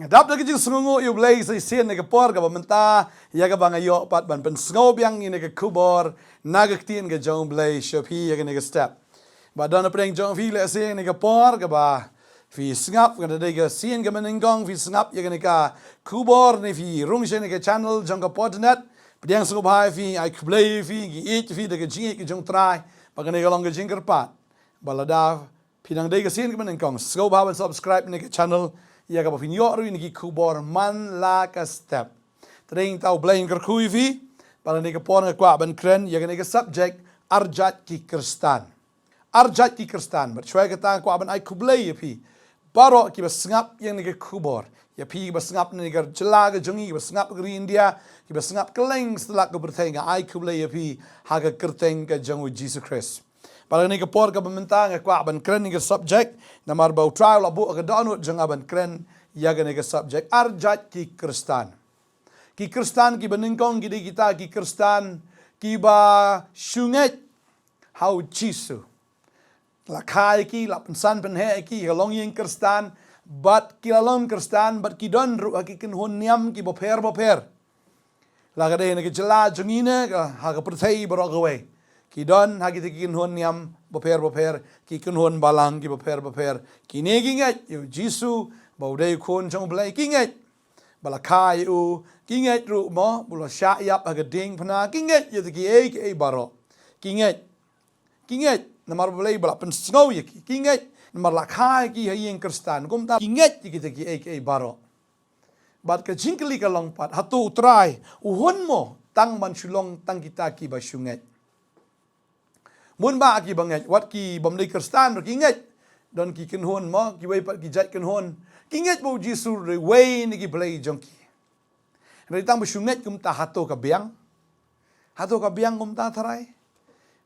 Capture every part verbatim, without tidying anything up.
Nga dap da ka jingsngewnguh ïa U Blei sa shisien na ka por kaba mynta, ïa kaba nga ïoh pat ban pynsngew biang ïa kane ka khubor na ka ktien ka jong U Blei sha phi ïa kane ka step. Bad don na pdeng jong phi lehse ïa kane ka por kaba phi sngap, ka dei ka sien kaba nyngkong phi sngap ïa kane ka khubor ne phi rung sha kane ka channel jong ka Podnet. Pdiang sngewbha ïa phi, ai khublei ïa phi, ngi ïeit ïa phi da ka jingïeit ka jong U Trai. Ba kane ka long ka jingkyrpad ba lada phi dang dei ka sien kaba nyngkong, sngewbha ban subscribe ïa kane ka channel, ïa kaba phin ïoh ruh ïa kine ki khubor man la ka step. Te dei tang U Blei un kyrkhu ïa phi. Bad ha kane ka por nga kwah ban kren ïa kane ka subject, arjait ki Khristan. Arjait ki Khristan, bad shuwa kata nga kwah ban ai khublei ïa phi baroh kiba sngap ïa kane ka khubor. Ïa phi kiba sngap na ka jylla ka jong ngi, kiba sngap ka ri India, kiba sngap kylleng satlak ka pyrthei, nga ai khublei ïa phi ha ka kyrteng ka jong U Jisu Khrist. Bad ha kane ka por kaba mynta nga kwah ban kren ïa ka subject, namar ba U Trai u la buh ha ka dohnud jong nga ban kren ïa kane ka subject, arjait ki Khristan. Ki Khristan kiba nyngkong ki dei kita ki Khristan kiba shu ngeit ha U Jisu. La kha ïa ki, la pynsan pynheh ïa ki ha ka longïing Khristan, bad ki la long Khristan bad ki don ruh ha ki kynhun niam kiba pher bapher. La ka dei na ka jylla jong ngi ne ka, ha ka pyrthei baroh kawei, ki don ha kita ki kynhun niam bapher bapher, ki kynhun balang kiba pher bapher. Kine ki ngeit ïa U Jisu ba u dei U Khun jong U Blei, ki ngeit ba la kha ïa u, ki ngeit ruh mo ba u la shah ïap ha ka diengphna, ki ngeit ïa kita kiei kiei baroh. Ki ngeit, ki ngeit namar ba U Blei ba la pynsngew ïa ki, ki ngeit namar la kha ïa ki ha ïing Khristan. Kumta ki ngeit ïa kita kiei kiei baroh. Bad ka jingkylli ka long pat, hato U Trai u hun mo tang ban shu long tang kita kiba shu ngeit? Mynba kiba ngeit, wat ki bym dei Khristan ruh ki ngeit. Don ki kynhun mo, kiwei pat ki jait kynhun, ki ngeit ba U Jisu u dei uwei na ki blei jong ki. Hynrei tang ba shu ngeit kumta, hato ka biang? Hato ka biang kumta tharai?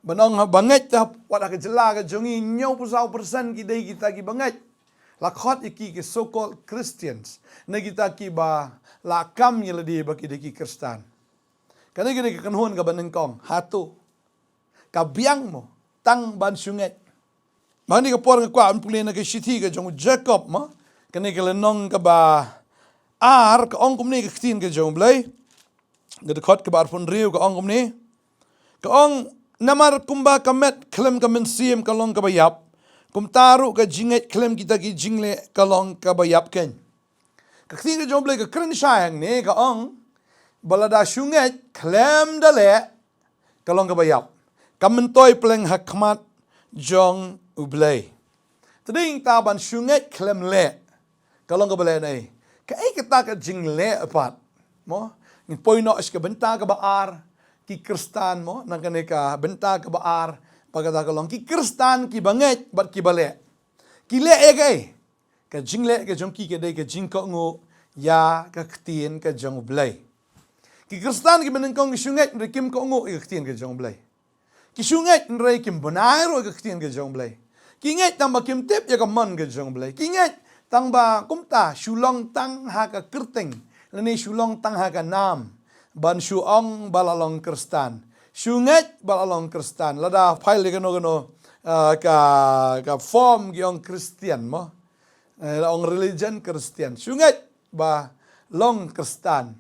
Ban ong ba ngeit, te wat ha ka jylla ka jong ngi hynñiewphew saw percent ki dei kita kiba ngeit. La khot ïa ki ki so-called Christians, ne kita kiba la kam ïa lade ba ki dei ki Khristan. Kane ka dei ka kynhun kaba nyngkong, hato ka biang mo tang ban shu ngeit? Bad ha kane ka por nga kwah ban pule na ka shithi ka jong u Jakob mo, kane ka lynnong kaba ar, ka ong kumne ka ktien ka jong U Blei. Ka dkhot kaba arphew hynriew ka ong kumne. Ka ong, namar kumba ka met khlem ka mynsiem ka long kaba ïap, kumta ruh ka jingngeit khlem kita ki jingleh ka long kaba ïap keiñ. Ka ktien ka jong U Blei ka kren shai hangne, ka ong ba lada shu ngeit khlem da leh, ka long kaba ïap, ka myntoi pleng ha khmat jong U Blei. Te dei ta ban shu ngeit khlem leh, ka long kaba leh nei? Kaei kata ka jingleh pat mo? Ngin poi noh sha ka bynta kaba ar, ki Khristan mo, na kane ka bynta kaba ar, ba kata ka long ki Khristan kiba ngeit bad kiba leh. Ki leh ïa kaei? Ka jingleh ka jong ki ka dei ka jingkohnguh ïa ka ktien ka jong U Blei. Ki Khristan kiba nyngkong ki shu ngeit hynrei kim kohnguh ïa ka ktien ka jong U Blei. Ki shu ngeit hynrei kim bnai ruh ïa ka ktien ka jong U Blei. Ki ngeit tang ba kim tip ïa ka mon ka jong U Blei. Ki ngeit tang ba kumta shu long tang ha ka kyrteng, lane shu long tang ha ka nam, ban shu ong ba la long Khristan. Shu ngeit ba la long Khristan. Lada phai ïa kano kano, ah, ka, ka form ki ong Khristan mo. Eh, la ong religion Khristan. Shu ngeit ba long Khristan.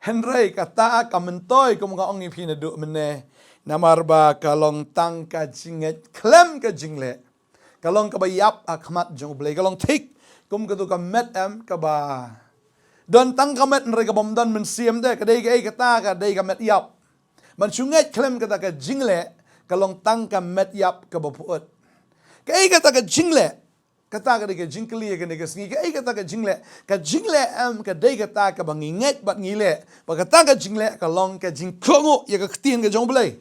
Hynrei kata ka myntoi, kum nga ong ïa phi naduh mynne, namar ba ka long tang ka jingngeit khlem ka jingleh. Ka long kaba ïap ha khmat jong U Blei, ka long thik kum katu ka met em kaba don tang ka met hynrei ka bym don mynsiem te, ka dei kaei kata? Ka dei ka met ïap. Ban shu ngeit khlem kata ka jingleh, ka long tang ka met ïap kaba pyut. Kaei kata ka jingleh? Kata ka dei ka jingkylli ïa kane ka sngi. Kaei kata ka jingleh? Ka jingleh em ka dei kata kaba ngi ngeit bad ngi leh, bad kata ka jingleh ka long ka jingkohnguh ïa ka ktien ka jong U Blei.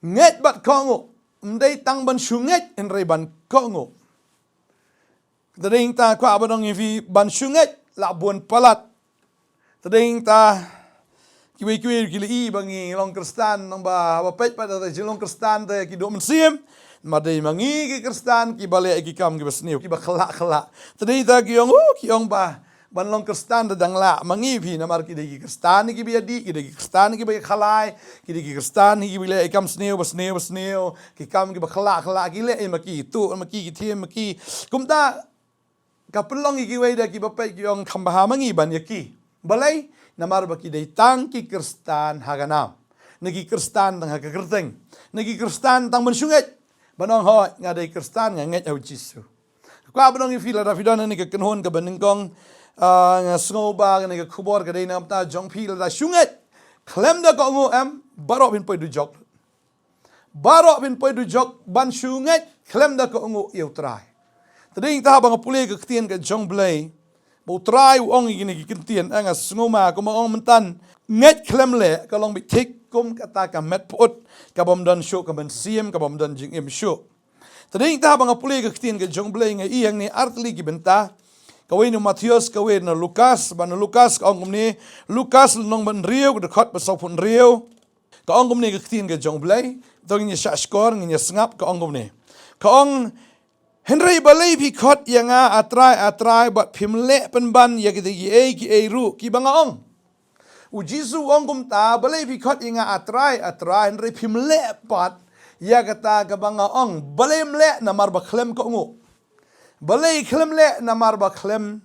Ngeit bad kohnguh. Ym dei tang ban shu ngeit hynrei ban kohnguh. Te dei ta kwah ban ong ïa phi, ban shu ngeit la bun palat. Te dei ta kiwei kiwei ki la ïohi ba ngi long Khristan, nang ba, ba peit pat da jinglong Khristan te ki duh mynsiem. Namar dei ma ngi ki Khristan kiba leh ki kam kiba sniew, kiba khlak khlak. Te dei ta ki ong, oh, ki ong ba ban long Khristan te dang lah ma ngi phi, namar ki dei ki Khristan kiba ïadih, ki dei ki Khristan kiba ïakhalai, ki dei ki Khristan kiba leh ki kam sniew ba sniew ba sniew, ki kam kiba khlak khlak ki leh ma ki, tuh ma ki, ki thiem ma ki. Kumta Ka pynlong ïa kiwei da kiba peit ki ong kham bha ma ngi ban ïa ki. Balei? Namar ba ki dei tang ki Khristan ha ka nam. Ne ki Khristan tang ha ka kyrteng. Ne ki Khristan tang ban shu ngeit. Ban ong hooid nga dei Khristan, nga ngeit ha u Jisu. Kwah ban ong ïa phi lada phi don ha kane ka kynhun kaba nyngkong, ah, nga sngew ba kane ka khubor ka dei na ka bynta jong phi lada shu ngeit. Khlem da kohnguh em, baroh phin poi dujok. Baroh phin poi dujok ban shu ngeit khlem da kohnguh ïa u Trai. Te dei tang ba nga pule ka ktien ka jong U Blei. Ba u Trai u ong ïa kine ki ktien, eh, nga sngew ma kumba ong mynta. Ngeit khlem leh ka long beit thik kum kata ka met pyut, kabym don shuh ka mynsiem, kabym don jingim shuh. Te dei tang ba nga pule ka ktien ka jong U Blei nga ïeng ne artylli ki bynta. Kawei na u Mathaios, kawei na u Lukas, ba na u Lukas ka ong kumne, Lukas lynnong ba hynriew, ka dkhot ba sawphew hynriew. Ka ong kumne ka ktien ka jong U Blei, to ngin ïa shah shkor, ngin ïa sngap, ka ong kumne. Ka ong, hynrei balei phi khot ïa nga a Trai, a Trai, bad phim leh pynban ïa kita kiei kiei ruh kiba nga ong. U Jisu u ong kumta, balei phi khot ïa nga a Trai, a Trai, hynrei phim leh pat ïa kata kaba nga ong. Balei ym leh? Namar ba khlem kohnguh. Balei khlem leh? Namar ba khlem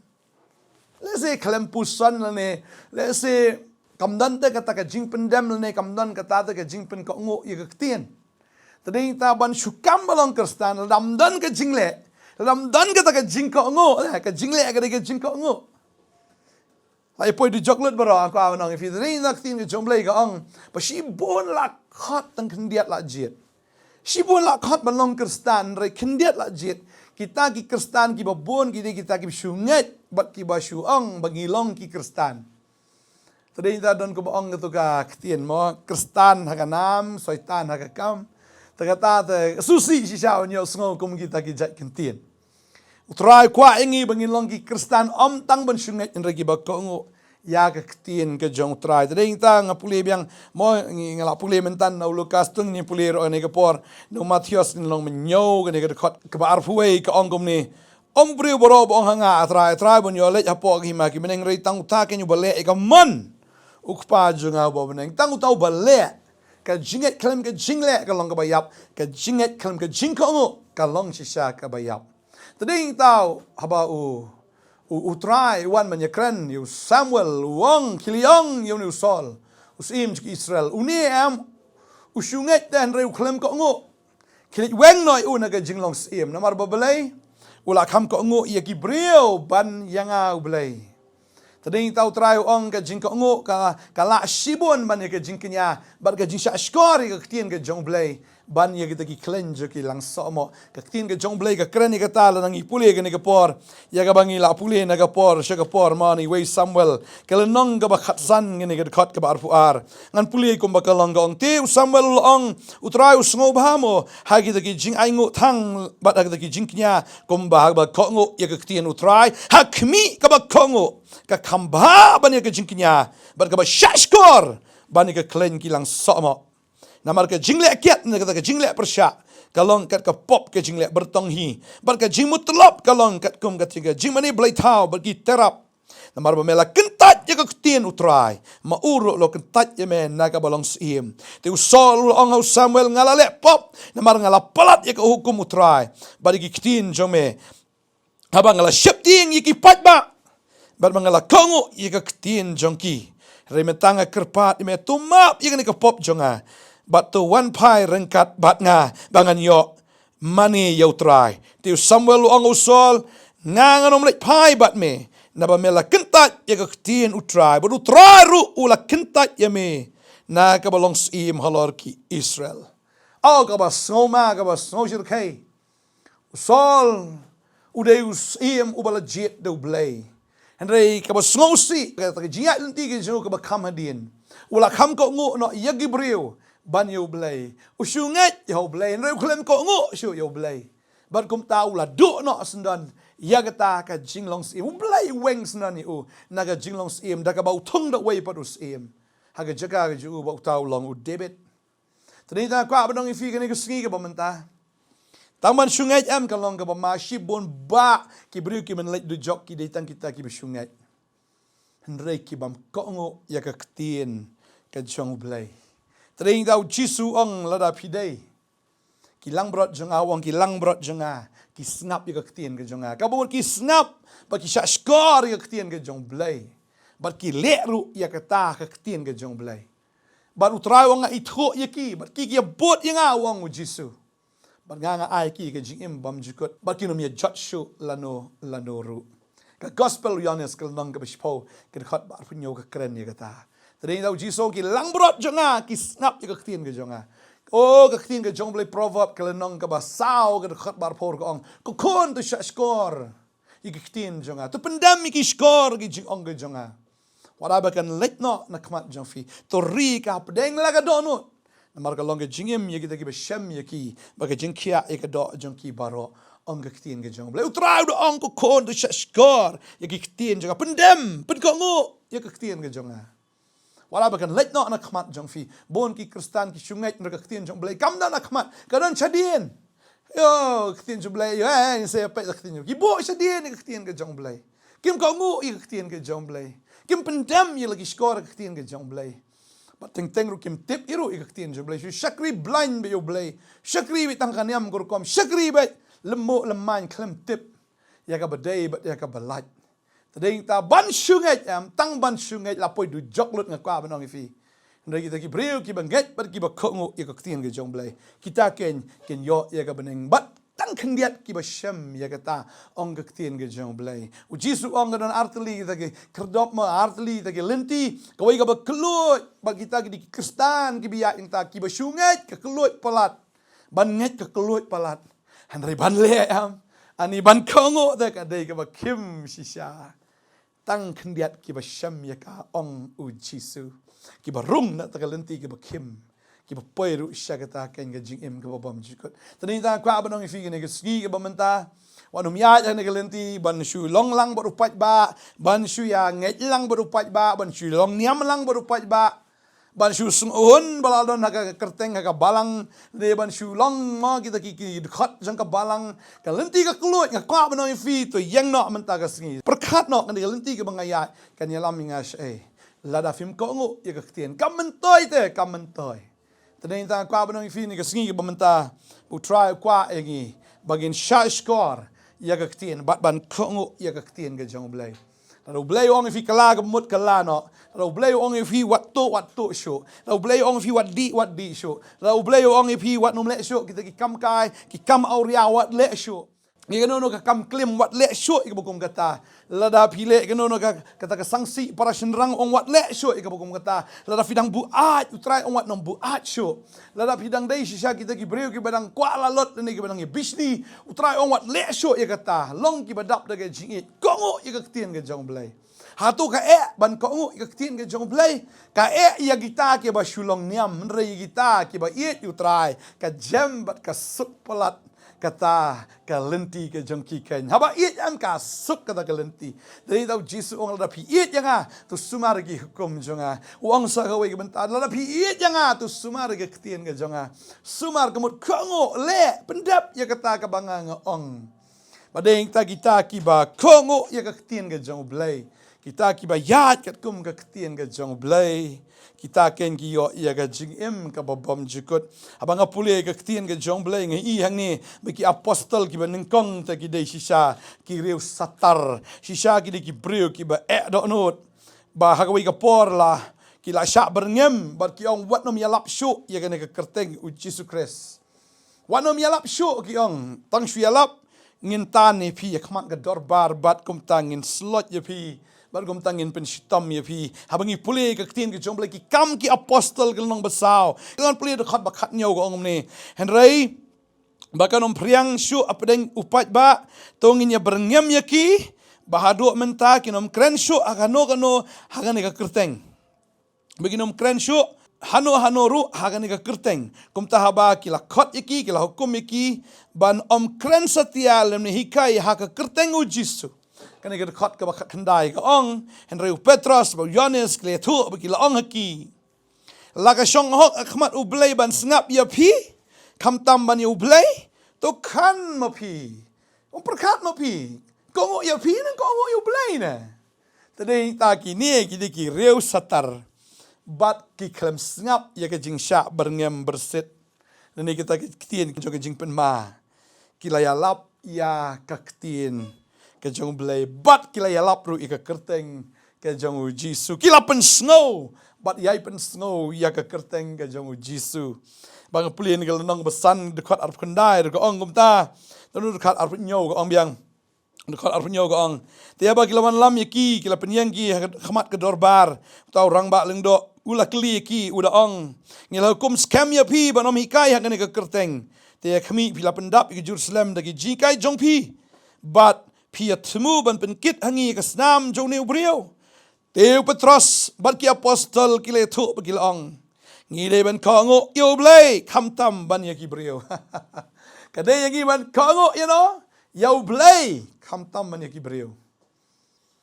Lehse khlem puson lane, lehse kam don te kata ka jingpyndem lane kam don kata te ka jingpynkohnguh ïa ka ktien. Te dei tang ban shu kam ba long Khristan, lada ym don ka jingleh, lada ym don kata ka jingkohnguh, eh, ka jingleh ka dei ka jingkohnguh. La ïa poi dujok lut baroh, nga kwah ban ong ïa phi, te dei tang ka ktien ka jong U Blei ka ong, ba shibun la khot tang khyndiat la jied. Shibun la khot ban long Khristan, hynrei khyndiat la jied. Kita ki Khristan kiba bun ki dei kita kiba shu ngeit bad kiba shu ong ba ngi long ki Khristan. Te dei tang don kumba ong kato ka ktien mo, Khristan ha ka nam, Soitan ha ka kam. Te kata te sngewsih shisha ban ïohsngew kum kita ki jait ktien. U Trai u kwah ïa ngi ba ngin long ki Khristan ym tang ban shu ngeit, hynrei kiba kohnguh ïa ka ktien ka jong U Trai. Te dei tang nga pule biang mo, ngi, nga la pule mynta na u Lukas, to ngin pule ruh ha kane ka por na u Mathaios lynnong ba hynñiew, kane ka dkhot kaba arphew wei, ka ong kumne. Ym briew baroh ba ong ha nga, a Trai, a Trai, ban ïoh leit hapoh ka hima ki bneng, hynrei tang uta kein uba leh ïa ka mon u Kpa jong nga uba ha bneng. Tang uta uba leh. Ka jingngeit khlem ka jingleh ka long kaba ïap. Ka jingngeit khlem ka jingkohnguh ka long shisha kaba ïap. Te dei tang haba u, u, u Trai u wan ban ïakren ïa u Samuel, u ong, khie leit ong ïa une u Saul, u syiem jong ki Israel. Une em, u shu ngeit te hynrei u khlem kohnguh. Khie leit weng noh ïa u na ka jinglong syiem. Namar ba balei? U la kham kohnguh ïa ki briew ban ïa nga U Blei. Te dei tang u Trai u ong ka jingkohnguh ka, ka lah shibun ban ïa ka jingkñia bad ka jingshahshkor ïa ka ktien ka jong U Blei ban ïa kita ki khleiñ jong ki langsohmoh. Ka ktien ka jong U Blei ka kren ïa kata lada ngi pule kane ka por. Ïa kaba ngi la pule na ka por sha ka por mo, na wei Samuel, ka lynnong kaba khatsan, kane ka dkhot kaba arphew ar. Ngan pule kumba ka long, ka ong, te u Samuel u la ong, U Trai u sngewbha mo ha kita ki jingainguh thang bad ha kita ki jingkñia, kumba haba kohnguh ïa ka ktien U Trai ha khmih kaba kohnguh ka kham bha ban ïa ka jingkñia bad kaba shahshkor ban ïa ka khleiñ ki langsohmoh. Namar ka jingleh kiad ne kata ka jingleh pyrshah ka long kat ka pop, ka jingleh byrtong hi. Bad ka jingmutlop ka long katkum ka jingmane bleithaw bad ki terap. Namar ba me la kyntait ïa ka ktien U Trai, ma u ruh u la kyntait ïa me na kaba long syiem. Te u Saul u la ong ha u Samuel, nga la leh pop namar nga la palat ïa ka hukum U Trai bad ïa ki ktien jong me. Haba nga la sheptieng ïa ki paidbah bad ba nga la kohnguh ïa ka ktien jong ki. Hynrei mynta nga kyrpad ïa me, to map ïa kane ka pop jong nga bad to wan phai ryngkat bad nga ba ngan ïoh mane ïa U Trai. Te u Samuel u ong ha u Saul, nga ngan ym leit phai bad me, naba me la kyntait ïa ka ktien U Trai bad U Trai ruh u la kyntait ïa me na kaba long syiem halor ki Israel. Oh, kaba sngewma, kaba sngewshyrkhei. U Saul u dei u syiem uba la jied da U Blei. Hynrei kaba sngewsih, kata ka jingïaid lynti ka jong u kaba kham hadien. U la kham kohnguh noh ïa ki briew ban ïa U Blei. U shu ngeit ïa U Blei, hynrei u khlem kohnguh shuh ïa U Blei. Bad kumta u la duh noh syndon ïa kata ka jinglong syiem. U Blei u weng syndon ïa u na ka jinglong syiem da kaba u thung da uwei pat u syiem ha ka jaka ka jong u ba uta u long u David. Te dei tang kwah ban ong ïa phi kane ka sngi kaba mynta. Tang ban shu ngeit em ka long kaba ma, shibun bah ki briew ki ban leit dujok ki dei tang kita kiba shu ngeit. Hynrei ki bym kohnguh ïa ka ktien ka jong U Blei. Te dei tang u Jisu u ong lada phi dei Ki langbrot jong nga, u ong, ki langbrot jong nga ki sngap ïa ka ktien ka jong nga. Kaba mut ki sngap, bad ki shahshkor ïa ka ktien ka jong U Blei. Bad ki leh ruh ïa kata ka ktien ka jong U Blei. Bad U Trai u ong, nga ithuh ïa ki, bad ki ki ïabud ïa nga, u ong U Jisu. Bad nga, nga ai ïa ki ka jingim bymjukut, bad kin ym ïa jot shuh lano lano ruh. Ka Gospel u Ïoannis ka lynnong kaba shiphew, ka dkhot ba arphew hynñiew ka kren ïa kata. Te dei, U Jisu u ong, ki langbrot jong nga ki sngap ïa ka ktien ka jong nga. O, ka ktien ka jong U Blei, Proverb ka lynnong kaba saw, ka dkhot ba arphew ka ong, ko khun, to shahshkor ïa ki ktien jong nga, to pyndem ïa ki shkor ki jingong ka jong nga. Wat la ba kan leit noh na khmat jong phi, to ri ka hapdeng la ka dohnud. Namar ka long ka jingim ïa kita kiba shem ïa ki, bad ka jingkhiah ïa ka doh jong ki baroh, ong ka ktien ka jong U Blei. U Trai u da ong, ko khun, to shahshkor ïa ki ktien jong nga, pyndem, pynkohnguh ïa ka ktien ka jong nga. Wat la ba kan leit noh na khmat jong phi. Bun ki Khristan ki shu ngeit ruh ka ktien jong U Blei kam don na khmat, ka don shadien. Ïo, ka ktien jong U Blei, ïo, eh, sa ïa peit la ka ktien jong, ki buh shadien ïa ka ktien ka jong U Blei. Kim kohnguh ïa ka ktien ka jong U Blei. Kim pyndem ïa la ki shkor ïa ka ktien ka jong U Blei. Bad teng teng ruh kim tip ïa ruh ïa ka ktien jong U Blei. Shu shakri blind beit ïa U Blei. Shakri beit tang ka niam ka rukom. Shakri beit lymmuh lymmaiñ khlem tip ïa kaba dei bad ïa kaba lait. Te dei, ta ban shu ngeit, em, tang ban shu ngeit, la poi dujok lut, nga kwah ban ong ïa phi. Hynrei kita ki briew kiba ngeit bad kiba kohnguh ïa ka ktien ka jong U Blei, kita kin, kin ïoh ïa ka bneng. Bad tang khyndiat kiba shem ïa kata, ong ka ktien ka jong U Blei. U Jisu u ong, ka don artylli kita ki khyrdop, mo, artylli kita ki lynti. Kawei kaba kylluid, bad kita ki dei ki Khristan kiba ïaid ïa kata, kiba shu ngeit ka kylluid palat. Ban ngeit ka kylluid palat. Hynrei ban leh, em, ani ban kohnguh, te ka dei kaba khim shisha. Tang khyndiat kiba shem ïa ka, ong U Jisu. Kiba rung na kata ka lynti kaba khim, kiba poi ruh sha kata ka jingim kaba bymjukut. Te dei, ta kwah ban ong ïa phi kane ka sngi kaba mynta, wat nym ïaid ha kane ka lynti ban shu long lang bad u paidbah, ban shu ïa ngeit lang bad u paidbah, ban shu long niam lang bad u paidbah. Ban shu sngewhun ba la don ha ka kyrteng ha ka balang, ne ban shu long, mo, kita ki, ki dkhot jong ka balang. Ka lynti ka kylluid, nga kwah ban ong ïa phi, to ïeng noh mynta ka sngi. Pyrkhat noh, kane ka lynti kaba nga ïaid, kan ïalam ïa nga shaei? Lada phim kohnguh ïa ka ktien, kam myntoi te, kam myntoi. Te dei, ta kwah ban ong ïa phi kane ka sngi kaba mynta, U Trai u kwah ïa ngi ba ngin shahshkor ïa ka ktien, bad ban kohnguh ïa ka ktien ka jong U Blei. Lada U Blei u ong ïa phi kylla, ka mut kylla noh. Lada U Blei u ong ïa phi wat tuh, wat tuh shuh. Lada U Blei u ong ïa phi wat dih, wat dih shuh. Lada U Blei u ong ïa phi wat nym leh shuh kita ki kam kai, ki kam awria, wat leh shuh. Ïa kano kano ka kam klim, wat leh shuh ïa kaba kum kata. Lada phi leh kano kano ka, kata ka sangsi para shynrang, u ong wat leh shuh ïa kaba kum kata. Lada phi dang buaid, U Trai u ong wat nym buaid shuh. Lada phi dang dei shisha kita ki briew kiba dang kwah lalot lane kiba dang ïa bishni, U Trai u ong wat leh shuh ïa kata. Long kiba dap da ka jingïeit, kohnguh ïa ka ktien ka jong U Blei. Hato ka eh ban kohnguh ïa ka ktien ka jong U Blei? Ka eh ïa kita kiba shu long niam, hynrei ïa kita kiba ïeit ïa U Trai, ka jem bad ka suk palat kata ka lynti ka jong ki keiñ. Haba ïeit, em, ka suk kata ka lynti. Te dei, ta U Jisu u ong, lada phi ïeit ïa nga, to sumar ïa ki hukum jong nga. U ong sa kawei ka bynta, lada phi ïeit ïa nga, to sumar ïa ka ktien ka jong nga. Sumar, ka mut kohnguh, leh, pyndep ïa kata kaba nga, nga ong. Bad dei, ta kita kiba kohnguh ïa ka ktien ka jong U Blei, kita kiba ïaid katkum ka ktien ka jong U Blei, kita keiñ ki ïoh ïa ka jingim kaba bymjukut. Haba nga pule ka ktien ka jong U Blei, nga i hangne ba ki apostol kiba nyngkong te ki dei shisha ki riew satar, shisha ki dei ki briew kiba eh dohnud. Ba ha kawei ka por la ki la shah byrngem bad ki ong, wat nym ïalap shuh ïa kane ka kyrteng U Jisu Khrist. Wat nym ïalap shuh, ki ong, tang shu ïalap ngin tan ïa phi ha khmat ka dorbar, bad kumta ngin slot ïa phi, bad kumta ngin pynshitom ïa phi. Haba ngi pule ka ktien ka jong U Blei, Ki Kam ki Apostol ka lynnong ba saw, ngan pule dkhot ba khathynñiew, ka ong kumne: Hynrei ba kan ym phriang shuh hapdeng u paidbah, to ngin ïa byrngem ïa ki, ba haduh mynta kin ym kren shuh ha kano kano ha kane ka kyrteng. Ba kin ym kren shuh hano hano ruh ha kane ka kyrteng. Kumta haba ki la khot ïa ki, ki la hukum ïa ki ban ym kren satia lymne hikai ha ka kyrteng U Jisu. Kane ka dkhot kaba khatkhyndai ka ong: Hynrei u Petros bad u Ïoannis ki la ïathuh bad ki la ong ha ki: La ka shong hok ha khmat U Blei ban sngap ïa phi, khamtam ban ïa U Blei? To khan ma phi. Ym pyrkhat ma phi. Kohnguh ïa phi ne kohnguh ïa U Blei ne? Te dei, ta kine ki dei ki riew satar bad ki khlem sngap ïa ka jingshah byrngem byrsit. Lane kita ki ktien ki jong ka jingpynma, ki la ïalap ïa ka ktien ka jong U Blei, bad ki la ïalap ruh ïa ka kyrteng ka jong U Jisu. Ki la pynsngew bad ïai pynsngew ïa ka kyrteng ka jong U Jisu. Ba nga pule na ka lynnong ba san, dkhot arphew khyndai ruh ka ong kumta. Naduh dkhot arphew hynñiew ka ong biang. Dkhot arphew hynñiew ka ong: Te haba ki la wanlam ïa ki, ki la pynïeng ki ha khmat ka dorbar, uta u rangbah lyngdoh u la kylli ïa ki, u da ong: Ngi la hukum skhem ïa phi ban ym hikai ha kane ka kyrteng. Te ïa khmih, phi la pyndap ïa ka Jerusalem da ki jinghikai jong phi, bad phi ïa thmu ban pynkit ha ngi ïa ka snam jong une u briew. Te u Petros bad ki apostol ki la ïathuh bad ki la ong: Ngi dei ban kohnguh ïa U Blei, khamtam ban ïa ki briew. Ka dei ïa ngi ban kohnguh ïa no, ïa U Blei, khamtam ban ïa ki briew.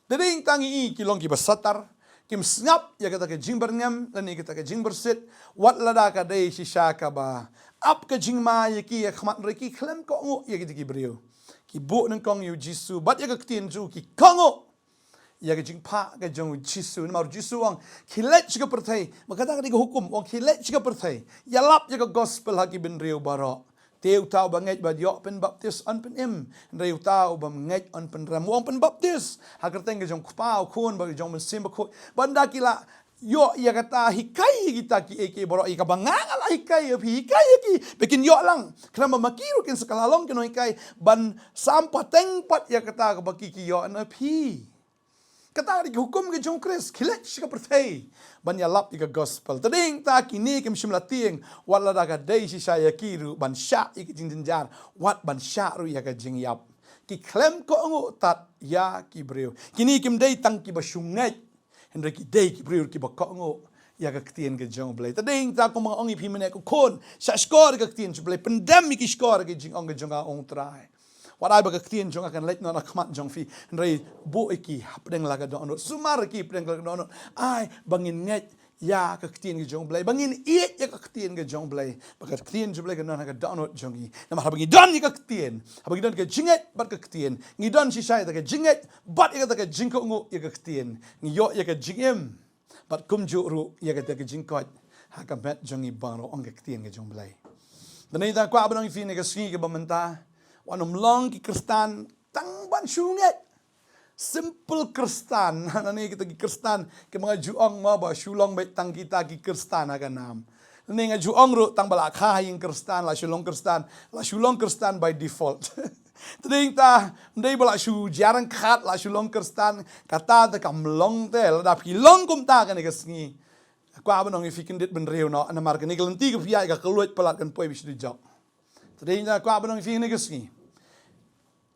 Te dei tang ïa ki long kiba satar, kim sngap ïa kata ka jingbyrngem lane kata ka jingbyrsih, wat lada ka dei shisha kaba ap ka jingma ïa ki ha khmat, hynrei ki khlem kohnguh ïa kita ki briew. Ki buh nyngkong ïa U Jisu bad ïa ka ktien jong u, ki kohnguh ïa ka jingphah ka jong U Jisu. Namar U Jisu u ong, khie leit sha ka pyrthei. Ba kata ka dei ka hukum, u ong, khie leit sha ka pyrthei, ïalap ïa ka gospel ha ki bynriew baroh. Te uta uba ngeit bad ïoh pynbaptis yn pynim, hynrei uta uba ym ngeit yn pynrem. U ong pynbaptis ha ka kyrteng ka jong U Kpa, U Khun bad ka jong U Mynsiem Bakhuid. Ba ynda ki la ïoh ïa kata, hikai ïa kita kiei kiei baroh, ïa kaba nga nga la hikai ïa phi, hikai ïa ki, ba kin ïoh lang. Khnang ba ma ki ruh kin sa kylla long ki nonghikai, ban sam pateng pat ïa kata kaba ki, ki ïoh na phi. Kata ka dei ka hukum ka jong U Khrist, khie leit sha ka pyrthei ban ïalap ïa ka gospel. Te dei tang kine kim shym la tieng, wat lada ka dei shisha ïa ki ruh ban shah ïa ka jingjynjar, wat ban shah ruh ïa ka jingïap. Ki khlem kohnguh tad ïa ki briew. Kine kim dei tang kiba shu ngeit, hynrei ki dei ki briew kiba kohnguh ïa ka ktien ka jong U Blei. Te dei tang kumba nga ong ïa phi mynne, ko khun, shah shkor ïa ka ktien jong U Blei, pyndem ïa ki shkor ïa ka jingong ka jong nga, ong U Trai. Wat ai ba ka ktien jong nga kan leit noh na khmat jong phi, hynrei buh ïa ki hapdeng la ka dohnud, sumar ïa ki hapdeng la ka dohnud. Ai ba ngin ngeit ïa ka ktien ka jong U Blei, ba ngin ïeit ïa ka ktien ka jong U Blei, ba ka ktien jong U Blei kan don ha ka dohnud jong ngi. Namar haba ngi don ïa ka ktien, haba ngi don ka jingngeit bad ka ktien, ngi don shisha ïa ka jingngeit bad ïa ka jingkohnguh ïa ka ktien, ngi ïoh ïa ka jingim bad kumjuh ruh ïa kata ka jingkoit ha ka met jong ngi baroh, ong ka ktien ka jong U Blei. Te dei tang kwah ban ong ïa phi ha kane ka sngi kaba mynta, wat nym long ki Khristan tang ban shu ngeit. Simple Khristan. Nangne kita ki Khristan kiba nga ju ong mo ba shu long beit tang kita ki Khristan ha ka nam. Nangne nga ju ong ruh tang ba la kha ha ïing Khristan, la shu long Khristan, la shu long Khristan by default. Te dei tang, ym dei ba la shu jia ryngkat la shu long Khristan, kata te kam long te. Lada phi long kumta ha kane ka sngi, kwah ban ong ïa phi, kyndit bynriew noh, namar kane ka lynti ka phi ïaid ka kylluid palat kan poi ba shu dujok. Te dei tang kwah ban ong ïa phi ha kane ka sngi,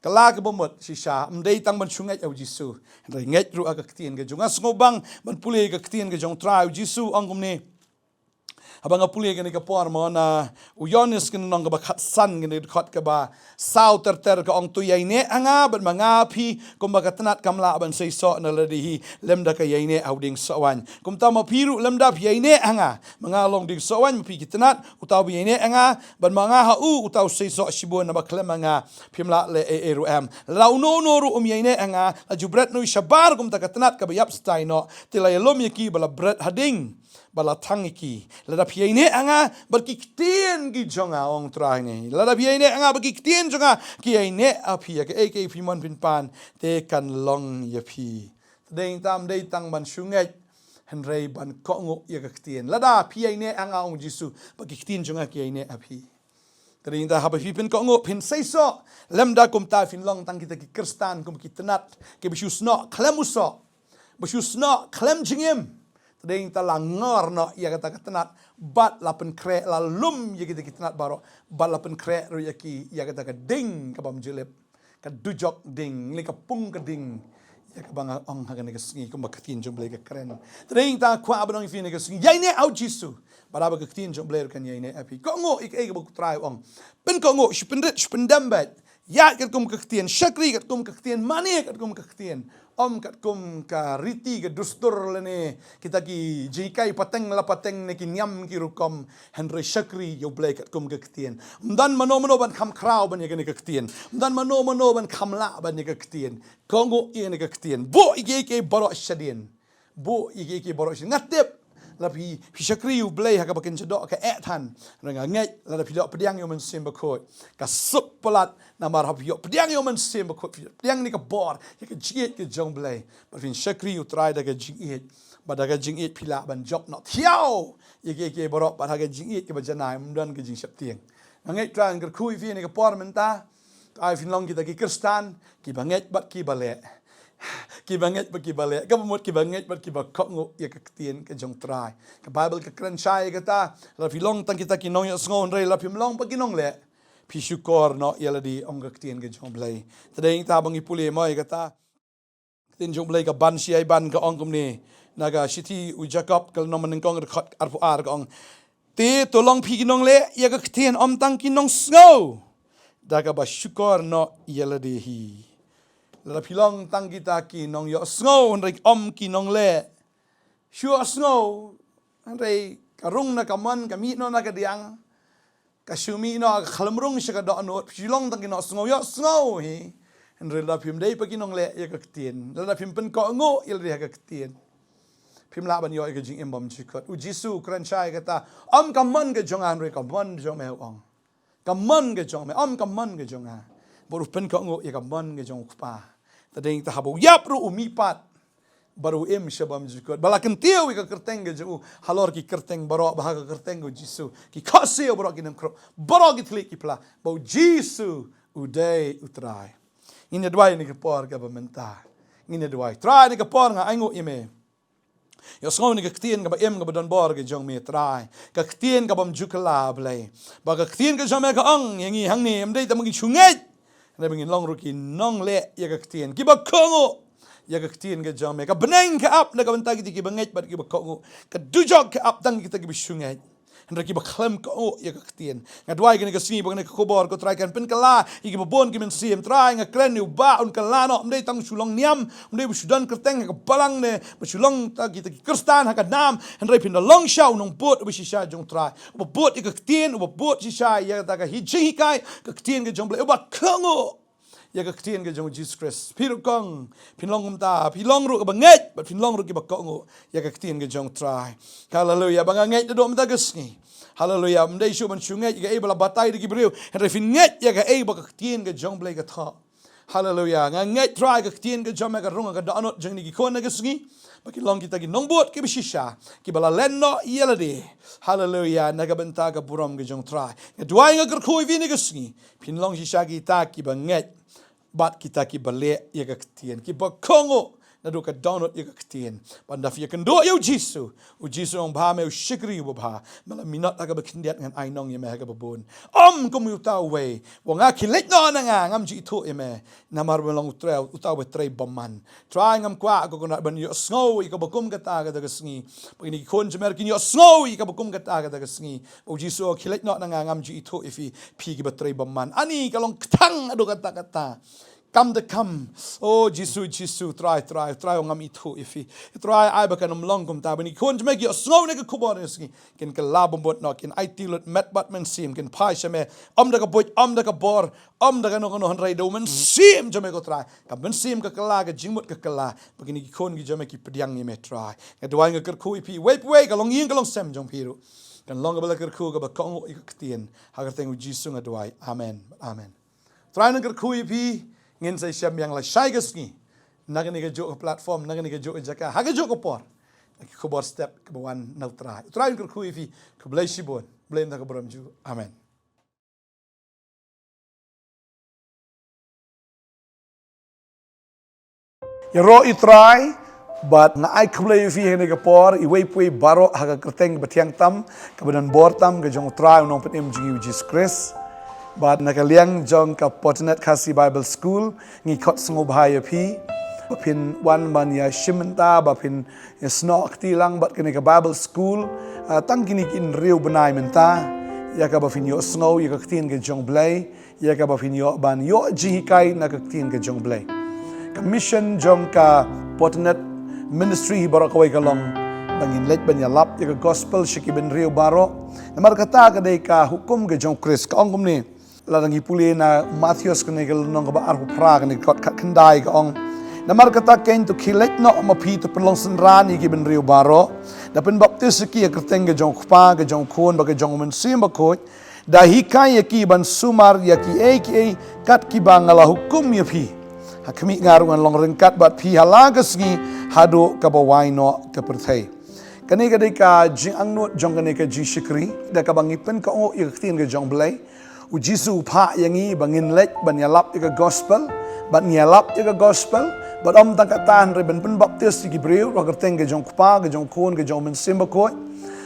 kylla kaba mut shisha, ym dei tang ban shu ngeit ha U Jisu, hynrei ngeit ruh ha ka ktien ka jong u. Nga sngewbang ban pule ïa ka ktien ka jong U Trai. U Jisu u ong kumne, haba nga pule kane ka por mo, na u Ïoannis ka lynnong kaba khatsan, kane ka dkhot kaba saw ter ter, ka ong: To ïaineh ha nga bad ma nga ha phi, kumba ka tnat kam lah ban seisoh na lade hi lymda ka ïaineh ha u dieng sohwaiñ, kumta ma phi ruh lymda phi ïaineh ha nga, ma nga long dieng sohwaiñ, ma phi ki tnat. Uta uba ïaineh ha nga bad ma nga ha u, uta u seisoh shibun, naba khlem ma nga phim lah leh ei ei ruh em. Lada uno uno ruh um ïaineh ha nga, la ju bret noh ïa u shabar kum uta ka tnat kaba ïap stai noh. Te la ïalum ïa ki bad la bret ha ding bad la thang ïa ki. Lada phi ïaineh ha nga bad ki ktien ki jong nga, ong U Trai, ne, lada phi ïaineh ha nga bad ki ktien jong nga, ki ïaineh ha phi. Ïa kaei kaei phi mon phin pan, te kan long ïa phi. Te dei tang, ym dei tang ban shu ngeit, hynrei ban kohnguh ïa ka ktien. Lada phi ïaineh ha nga, ong U Jisu, bad ki ktien jong nga ki ïaineh ha phi. Te dei tang, haba phi pynkohnguh, phin seisoh. Lymda kumta phin long tang kita ki Khristan kum ki tnat kiba shu snoh khlem u soh, ba shu snoh khlem jingim. Te dei tang, la ngor noh ïa kata ka tnat bad la pynkhreh, la lum ïa kita ki tnat baroh bad la pynkhreh ruh ïa ki ïa kata ka ding kaba ym ju lip, ka dujok ding, ne ka pung ka ding, ïa kaba nga ong ha kane ka sngi kumba ka ktien jong U Blei ka kren. Te dei tang kwah ban ong ïa phi ha kane ka sngi, ïaineh ha U Jisu, bad haba ka ktien jong U Blei ruh kan ïaineh ha phi. Kohnguh ïa kaei kaba U Trai u ong. Pynkohnguh, shu pynrit, shu pyndem beit. Ïaid katkum ka ktien, shakri katkum ka ktien, mane katkum ka ktien. Ym katkum ka riti ka dustur lane kita ki jinghikai pateng la pateng ne ki niam ki rukom, hynrei shakri ïa U Blei katkum ka ktien. Ym don mano mano ban kham khraw ban ïa kane ka ktien. Ym don mano mano ban kham lah ban ïa ka ktien. Kohnguh ïa kane ka ktien. Buh ïa kiei kiei baroh shadien. Buh ïa kiei kiei baroh shadien. Nga tip Lada phi, phi shakri ïa U Blei ha kaba kynja doh ka eh than. Hynrei nga ngeit lada phi ïoh pdiang ïa U Mynsiem Bakhuid, ka suk palat. Namar haba phi ïoh pdiang ïa U Mynsiem Bakhuid, phi ïoh pdiang ïa kane ka bor, ïa ka jingïeit ka jong U Blei, bad phin shakri ïa U Trai da ka jingïeit, bad da ka jingïeit phi lah ban jop noh thiaw ïa kiei kiei baroh, bad ha ka jingïeit kaba janai ym don ka jingsheptieng. Nga ngeit Trai, nga kyrkhu ïa phi ha kane ka por mynta. Ai phin long kita ki Khristan kiba ngeit bad kiba leh. Kiba ngeit bad kiba leh. Kaba mut kiba ngeit bad kiba kohnguh ïa ka ktien ka jong U Trai. Ka Baibl ka kren shai ïa kata, lada phi long tang kita ki nongïohsngew hynrei lada phim long pat ki nongleh, phi shukor noh ïa lade, ong ka ktien ka jong U Blei. Te dei ïa kata ba ngi pule mo ïa kata. Ka ktien jong U Blei ka ban shi ai ban ka ong kumne. Na ka shithi u Jakob ka lynnong banyngkong ka dkhot arphew ar ka ong, te to long phi ki nongleh ïa ka ktien, ym tang ki nongsngew, da kaba shukor noh ïa lade hi. Lada phi long tang kita ki nongïohsngew hynrei ym ki nongleh, shu ïohsngew hynrei ka rung na ka mon, ka mih noh na ka diang, ka shu mih noh ka khlem rung sha ka dohnud. Phi long tang ki nongïohsngew, ïohsngew hi, hynrei lada phim dei pat ki nongleh ïa ka ktien, lada phim pynkohnguh ïa lade ha ka ktien, phim lah ban ïoh ïa ka jingim bymjukut. U Jisu u kren shai kata, ym ka mon ka jong nga hynrei ka mon jong me, u ong. Ka mon ka jong me, ym ka mon ka jong nga. Bad u pynkohnguh ïa ka mon ka jong u Kpa. Te dei ïa kata haba u ïap ruh u mihpat, bad u im sha bymjukut. Ba la kyntiew ïa ka kyrteng ka jong u halor ki kyrteng baroh, ba ha ka kyrteng ka U Jisu ki khohsiew baroh kin ym khrup, baroh ki thylliej ki phla, ba U Jisu u dei U Trai. Ngin ïa duwai ha kane ka por kaba mynta. Ngin ïa duwai. Trai, ha kane ka por nga ainguh ïa me. Ïohsngew ïa ka ktien kaba im kaba don bor ka jong me Trai. Ka ktien ka bym ju kylla, Blei. Ba ka ktien ka jong me ka ong ïa ngi hangne, ym dei tang ba ngin shu ngeit, hynrei ba ngin long ruh ki nongleh ïa ka ktien, kiba kohnguh ïa ka ktien ka jong me. Ka bneng ka ap na ka bynta kita kiba ngeit bad kiba kohnguh. Ka dujok ka ap tang kita kiba shu ngeit, hynrei kiba khlem kohnguh ïa ka ktien. Nga duwai kane ka sngi ba kane ka khubor, ko Trai, kan pynkylla ïa kiba bun ki mynsiem. Trai, nga kren ïa u Bah, un kylla noh, ym dei tang shu long niam, ym dei ba shu don kyrteng ha ka balang ne ba shu long tang kita ki Khristan ha ka nam, hynrei phin da long sha u nongbud uba shisha jong u Trai, uba bud ïa ka ktien, uba bud shisha ïa kata ka hi jinghikai, ka ktien ka jong U Blei, uba kohnguh ïa ka ktien ka jong U Jisu Khrist. Phi ruh kong, phin long kumta, phi long ruh kaba ngeit bad phin long ruh kiba kohnguh ïa ka ktien ka jong u Trai. Haleluya. Ba nga ngeit naduh mynta ka sngi, haleluya, ym dei shuh ban shu ngeit ïa kaei ba la batai da ki briew, hynrei phin ngeit ïa kaei ba ka ktien ka jong U Blei ka thoh. Haleluya. Nga ngeit Trai ka ktien ka jong me ka rung ha ka dohnud jong kine ki khun ha ka sngi, ba kin long kita ki nongbud kiba shisha, kiba la len noh ïa lade, haleluya, na ka bynta ka burom ka jong u Trai. Nga duwai, nga kyrkhu ïa phi ha kane ka sngi, phin long shisha kita kiba ngeit bad kita kiba leh ïa ka ktien, kiba kohnguh naduh ka dohnud ïa ka ktien. Ba ynda phi ïakynduh ïa U Jisu, U Jisu u ong, Bah, me u shakri uba bha, me la minot ha kaba khyndiat, ngan ai nong ïa me ha kaba bun. Ym kum uta uwei, u ong, nga khie leit noh na nga, ngam ju ithuh ïa me. Namar me long u Trai, uta uba trei bymman. Trai, ngam kwah ko Kynrad ban ïohsngew ïa kaba kum kata kata ka sngi. Ba kine ki khun jong me ruh kin ïohsngew ïa kaba kum kata kata ka sngi. U Jisu u ong, khie leit noh na nga, ngam ju ithuh ïa phi, phi kiba trei bymman. Ani ka long kthang haduh katta katta. Kam da kam. O Jisu, Jisu, Trai, Trai, Trai, u ong, ngam ithuh ïa phi. Trai, ai ba kan ym long kumta, ba kine ki khun jong me ki ïohsngew ïa kane ka khubor ha kane ka sngi, kin kylla bymbut noh, kin aiti lut met bad mynsiem, kin phai sha me, ym da ka buit, ym da ka bor, ym da kano kano, hynrei da U Mynsiem jong me, ko Trai. Ka mynsiem ka kylla, ka jingmut ka kylla, ba kine ki khun ki jong me ki pdiang ïa me, Trai. Nga duwai, nga kyrkhu ïa phi, uwei pa uwei ka longïing ka longsem jong phi ruh kan long kaba la kyrkhu, kaba kohnguh ïa ka ktien. Ha ka kyrteng U Jisu nga duwai. Amen. Amen. Trai, nga kyrkhu ïa phi, ngin sa ïashem biang lashai ka sngi na kane kajuh ka platform, na kane kajuh ka jaka, ha kajuh ka por, na ki khubor step kaba wan na U Trai. Trai, nga kyrkhu ïa phi. Khublei shibun. Blei ïa ka burom jong U. Amen. Ïaroh ïa U Trai, bad nga ai khublei ïa phi ha kane ka por, iwei pa iwei baroh, ha ka kyrteng kaba thiang tam, kaba donbor tam ka jong U Trai, U Nongpynim jong ngi U Jisu Khrist. Bad na ka liang jong ka Pottenet Khasi Bible School, ngi khot sngewbha ïa phi ba phin wan ban ïashim bynta, ba phin ïasnoh kti lang bad kane ka Bible School, ah, tang kine ki hynriew bnai mynta, ïa kaba phin ïohsngew ïa ka ktien ka jong U Blei, ïa kaba phin ïoh ban ïoh jinghikai na ka ktien ka jong U Blei. Ka mission jong ka Pottenet Ministry hi baroh kawei ka long ba ngin leit ban ïalap ïa ka gospel sha ki bynriew baroh. Namar kata ka dei ka hukum ka jong U Khrist, ka ong kumne. Lada ngi pule na Mathaios kane ka lynnong kaba arphew phra, kane ka dkhot khatkhyndai, ka ong, Namar kata kein to khie leit noh ma phi to pynlong synran ïa ki bynriew baroh, da pynbaptis ïa ki ha ka kyrteng ka jong u Kpa, ka jong u Khun bad ka jong u Mynsiem Bakhuid, da hikai ïa ki ban sumar ïa kiei kiei kat kiba nga la hukum ïa phi. Ha khmih nga ruh ngan long ryngkat bad phi ha la ka sngi haduh kaba wai noh ka pyrthei. Kane ka dei ka jingangnud jong kane ka jingshakri, da kaba ngi pynkohnguh ïa ka ktien ka jong u Blei. U Jisu u phah ïa ngi ba ngin leit ban ïalap ïa ka gospel, bad ngi ïalap ïa ka gospel, bad ym tang kata hynrei ban pynbaptis ïa ki briew ha ka kyrteng ka jong u Kpa, ka jong u Khun, ka jong u Mynsiem Bakhuid.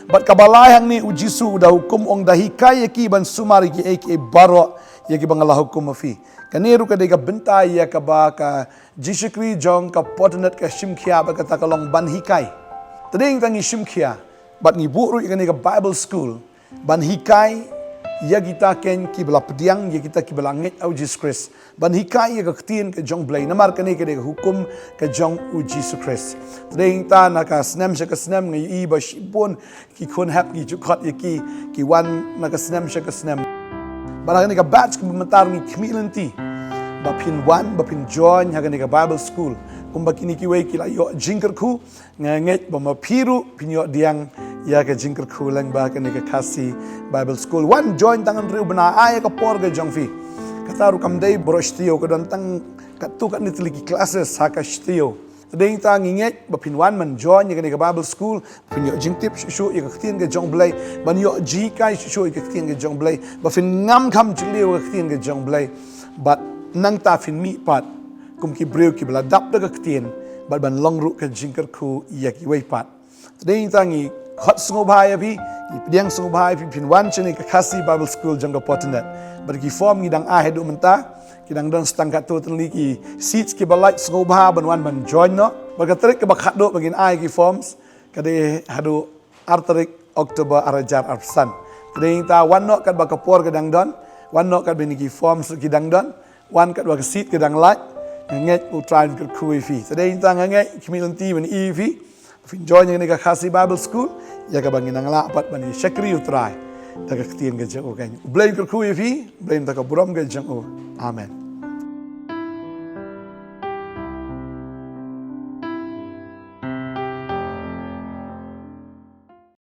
Bad kaba lai hangne u Jisu u da hukum, ong, da hikai ïa ki ban sumar ïa kiei kiei baroh ïa kiba nga la hukum ha phi. Kane ruh ka dei ka bynta ïa kaba ka jingshakri jong ka Fortnite ka shim khia, bad kata ka long ban hikai. Te dei tang ngi shim khia, bad ngi buh ruh ïa kane ka Bible School ban hikai ïa kita kein kiba la pdiang, ïa kita kiba la ngeit ha u Jisu Khrist, ban hikai ïa ka ktien ka jong u Blei. Namar kane ka dei ka hukum ka jong u Jisu Khrist. Te dei tang na ka snem sha ka snem ngi ïohi ba shibun ki khun hep ngi ju khot ïa ki, ki wan na ka snem sha ka snem. Bad ha kane ka batch kaba mynta ngi khmih lynti ba phin wan, ba phin join ha kane ka Bible School. Kumba kine kiwei ki la ïoh jingkyrkhu, nga ngeit ba ma phi ruh phin ïoh pdiang ïa ka jingkyrkhu lyngba kane ka Khasi Bible School. Wan join tang hynriew bnai, ai ïa ka por ka jong phi. Kata ruh kam dei baroh shi taïew, ka don tang katto katne tylli ki classes ha ka shi taïew. Te dei tang ngi ngeit ba phin wan ban join ïa kane ka Bible School, ba phin ïoh jingtip shuh shuh ïa ka ktien ka jong u Blei, ban ïoh jinghikai shuh shuh ïa ka ktien ka jong u Blei, ba phin ngam kham jylliew ïa ka ktien ka jong u Blei, bad nangta phin mih pat kum ki briew kiba la dap da ka ktien, bad ban long ruh ka jingkyrkhu ïa kiwei pat. Te dei tang ngi khot sngewbha ïa phi, ngi pdiang sngewbha ïa phi, phin wan shane ka Khasi Bible School jong ka Fortnite. Bad ki form ngi dang ai haduh mynta, ki dang don tang katto tylli ki seats kiba lait, sngewbha ban wan ban join noh. Bad ka tarik kaba khatduh ba ngin ai ki forms ka dei haduh ar tarik October ar hajar arphew san. Te dei tang wan noh katba ka por ka dang don, wan noh katba kine ki forms ki dang don, wan katba ka seat ka dang lait. Nga ngeit u Trai un kyrkhu ïa phi. Te dei tang nga ngeit khmih lynti ban ïohi ïa phi, phin join ïa kane ka Khasi Bible School, ïa kaba ngin nang lah pat ban ïa shakri u Trai da ka ktien ka jong u kein. U Blei un kyrkhu ïa phi, U Blei un da ka burom ka jong u. Amen.